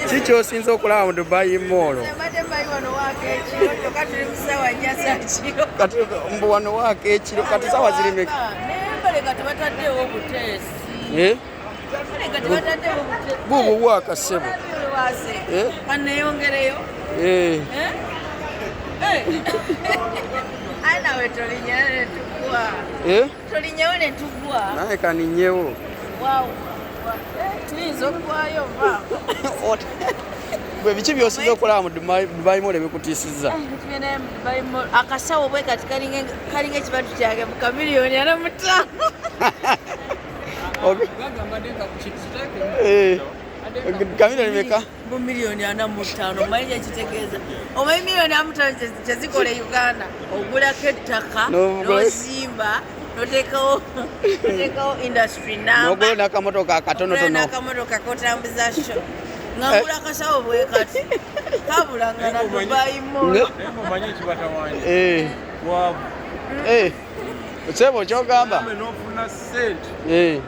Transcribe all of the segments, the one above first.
Ki kyosinza okulaba mu Dubai Mall? Mbadde mbayi wano waaka ekiro, kyokka tuli mu ssaawa 4 za kiro. Kati mbu wano waaka ekiro, kati sawa ziri meka? Naye baleka tebataddeewo buteesi. Eh? Baleka tebataddeewo buteesi. Buubwo bwaka, ssebo. Waase. Eh? Kanneeyongereyo. Eh. Eh? Eh. Aye nawe tolinyayo ne tugwa. Eh? Tolinyayo ne tugwa. Naye kaninyewo. Waaw. Eh, tuyinza okugwayo vaako. Gwe biki byosinza okulaba mu Dubai Mall ebikutiisizza? Tugendayo mu Dubai Mall. Akasawo bwe kati kalinga ekibatu kyange mu kamiliyoni 45. Eh, kamiliyoni meka? Bu miliyoni 45, omanyi kyekitegeeza? Omanyi miliyoni 45 kyezikola e Uganda? Ogulako ettaka, n'ozimba, noteekawo industry namba. N'ogula n'akamotoka akatonotono. N'akamotoka kotambuza sho nga ngula akasawo bwe kati kabulanga na Dubai Mall. Naye mumanyi ekibatawaanya? Eh, Bwavu. eh. Sebo kyogamba? Ame n'ofuna ssente. Eh.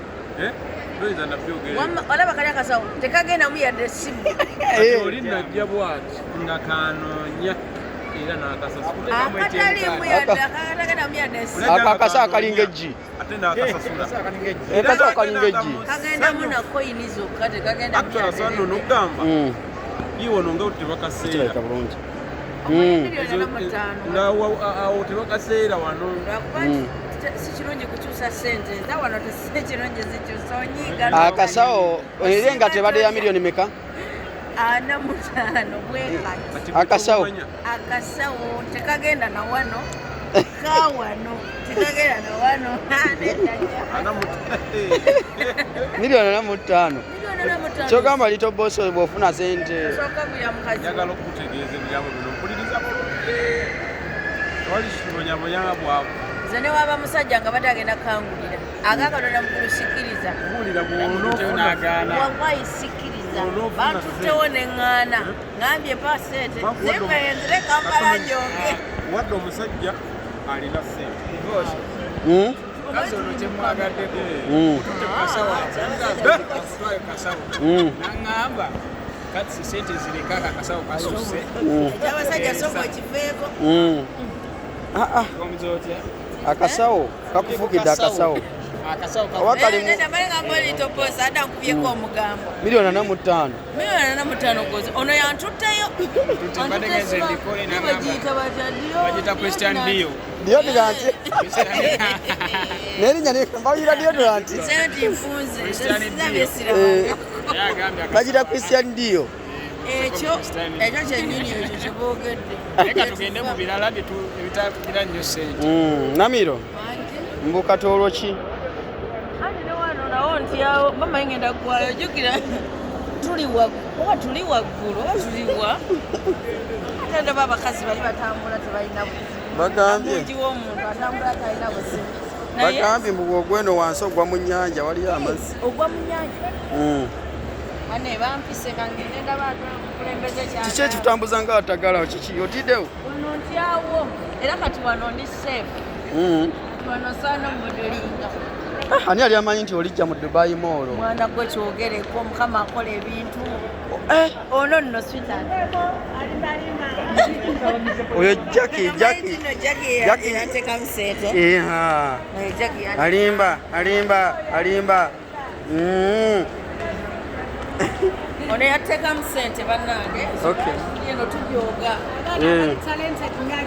Eh? Toyinza nabyogera. Wamma, olaba kali akasawo tekagendamu yadde essimu. Kati Eh. oli najja bw'ati nga kanoonya era n'akasasula. Akataliimu yadde, akatagendamu yadde essimu. Ako akasawo kalinga eggi. Ate n'akasasula. Akasawo kalinga eggi. Kagendamu na koyini zokka, tekagendamu. Actually, asana n'okugamba iwono nga tebakaseera. Kirabika bulungi. Miliyoni 45. Nga awo tebakaseera wano. Lwakuba si kirungi kukyusa sente eza wano, si kirungi zikyusa, onyiiga. Akasawo era nga tebadde ya miliyoni meka? 45 bwekati. Kati Akasawo. bwe tomanya. Akasawo tekagenda na wano, kawano tekagenda na wano, nedanya. Miliyoni 45. Miliyoni 45. Kyogamba little boss bw'ofuna sente. Osooka gulya mukazi. Njagala okukutegeeza ebigambo bino, mpuliriza bulungi, tewali kitubonyabonyanga bwavu. Nze ne waba musajja nga badde agenda kangulira agakatonda mukulu, sikkiriza. Kubuulira bw'onoofuna Wallahi sikkiriza. Bw'onoofuna Bantuttewo neŋŋaana, ŋambye mpa sente zimpe nzire Kampala njoge. Wadde omusajja alina ssente. Kazi ono kyemwagaddeko, kasawo kasawo, naŋŋamba kati sente zireka, aka kasawo kasusse. Ekyabasajja sooka okiveeko. Ah, ah, Omuza otya? Akasawo kakufukidde akasawo. Akasawo. Oba kalimu Nedda, balinga mbolitoposa adda nkubyeko omugambo. Miliyoni 45. Miliyoni 45 gozi ono yantutteyo. Mbadde ngenze mbikole, n'aŋŋamba. Bagiyita batya? Bagiyita Christian Dio. Deodorant. N'erinnya bayita deodorant. Sente nfunze. Christian Sina Dio. byesiraba. Eh, Naye agambye akasawo. Bagita Christian Dio. Ekyo ekyo kyennyini ekyo kyeboogedde. Naye ka tugende mu birala ebitagira nnyo sente. Namiro, mbu katoolo ki? Anti ne wano nawo ntyawo, mama ngenda kugwayo, jjukira tuli oba tuli waggulu oba tuliwa, ate ndaba abakazi bali batambula tebalina buzibu. Bagambye. Mungi w'omuntu atambula talina buzibu. Naye Bagambye mbu bw'ogweno wansi ogwa mu nnyanja, waliyo amazzi. Ogwa mu nnyanja. Ane bampise, kangende ndaba omukulembeze. Kiki ekitutambuza nga atagala? Kiki otiddewo? Wano ntyawo, era kati wano ndi safe. Wano saana modelinga. Ah, ani ali amanyi nti olijja mu Dubai Mall? Mwana gwe kyogereko, Mukama akola ebintu. Eh, ono nno sweetheart. Oyo Jackie, Jackie. Jackie. Yantekamu sente. Eha. Jackie yantekamu. Alimba, alimba, alimba. Ono yateekamu sente, bannange. Eno tujooga. Talented nga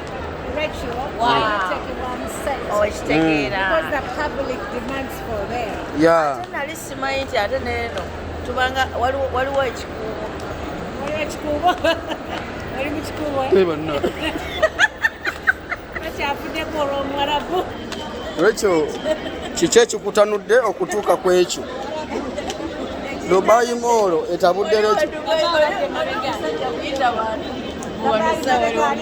Rachel, aliteekebwamu sente Okitegeera? because the public demands for them. Ate nali simanyi nti ate neeno tubanga waliwo ekikuubo. Waliwo ekikuubo, oli mu kikuubo. Eh, banna. Bakyavuddeko olw'omuwarabu. Rachel, kiki ekikutanudde okutuuka ku ekyo? Dubai Mall etabudde Rachel. Kuyita bantu wano sawa.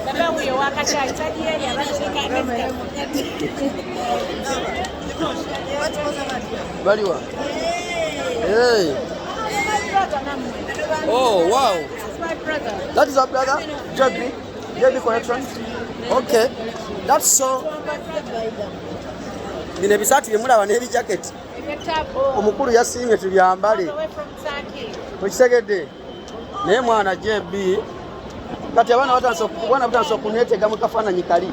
Baba wuyo wakacyayi tagiyeeri abatereka. Baliwa? Hey. Oh, wow. That is our brother, JB. JB Collection. Okay. That's so. Bino ebisaati bye mulaba n'ebijaketi. Omukulu yasiimye tubyambale. Okitegedde? Naye mwana JB, kati abaana batandise okuneetega mu kafaananyi kali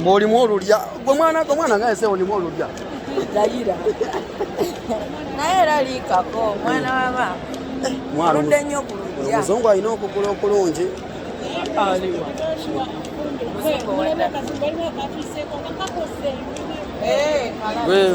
ng'olimu olulya. Gwe mwana, gwe mwana nga ese olimu olulya. Layira. Naye era liikako mwana wa maama. Mwana Oludde nnyo ku lujja. Omuzungu alina okugula okulungi. Muzungu wadda. Gwe.